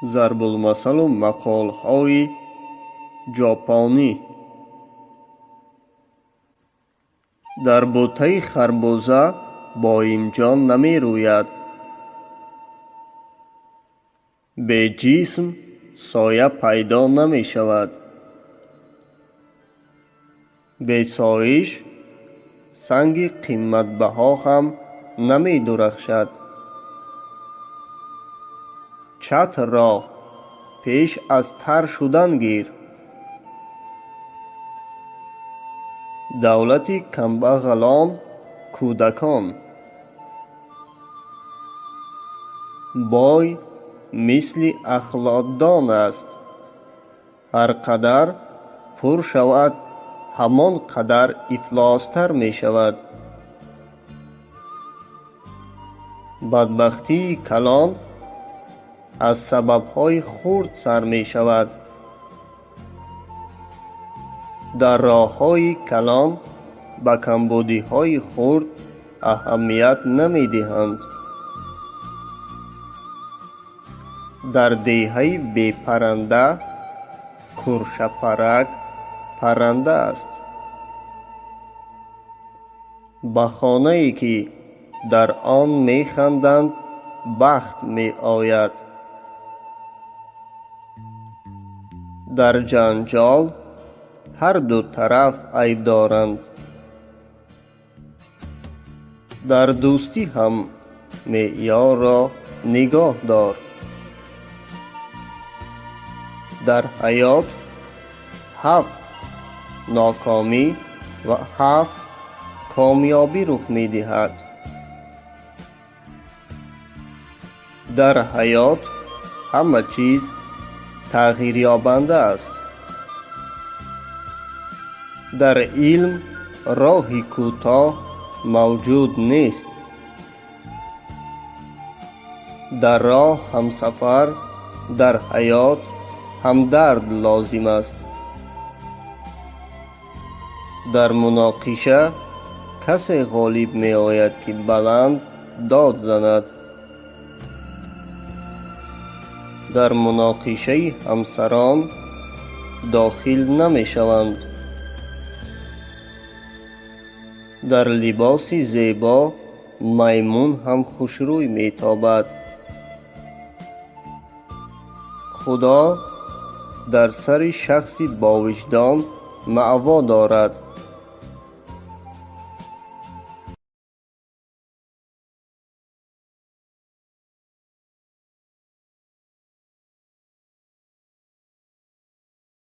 Зарбулмасалу мақолҳои ҷопонӣ. Дар бутаи харбуза боимҷон намерӯяд. Бе ҷисм соя пайдо намешавад. Бе соиш санги қиматбаҳо ҳам намедурахшад. Чатрро пеш аз тар шудан гир. Давлати камбағалон кӯдакон. Бой мисли ахлотдон аст. Ҳар қадар пур шавад, ҳамон қадар ифлостар мешавад. Бадбахтии калон аз сабабҳои хурд сар мешавад. Дар роҳҳои калон ба камбудиҳои хурд аҳамият намедиҳанд. Дар деҳаи бепарранда куршапарак парранда аст. Ба хонае, ки дар он механданд, бахт меояд. Дар ҷанҷол ҳар ду тараф айб доранд. Дар дӯстӣ ҳам меъёрро нигоҳ дор. Дар ҳаёт ҳафт нокомӣ ва ҳафт комёбӣ рух медиҳад. Дар ҳаёт ҳама чиз тағйирёбанда аст. Дар илм роҳи кӯтоҳ мавҷуд нест. Дар роҳ ҳамсафар, дар ҳаёт ҳамдард лозим аст. Дар муноқиша касе ғолиб меояд, ки баланд дод занад. Дар муноқишаи ҳамсарон дохил намешаванд. Дар либоси зебо маймун ҳам хушрӯй метобад. Худо дар сари шахси бовиҷдон маъво дорад.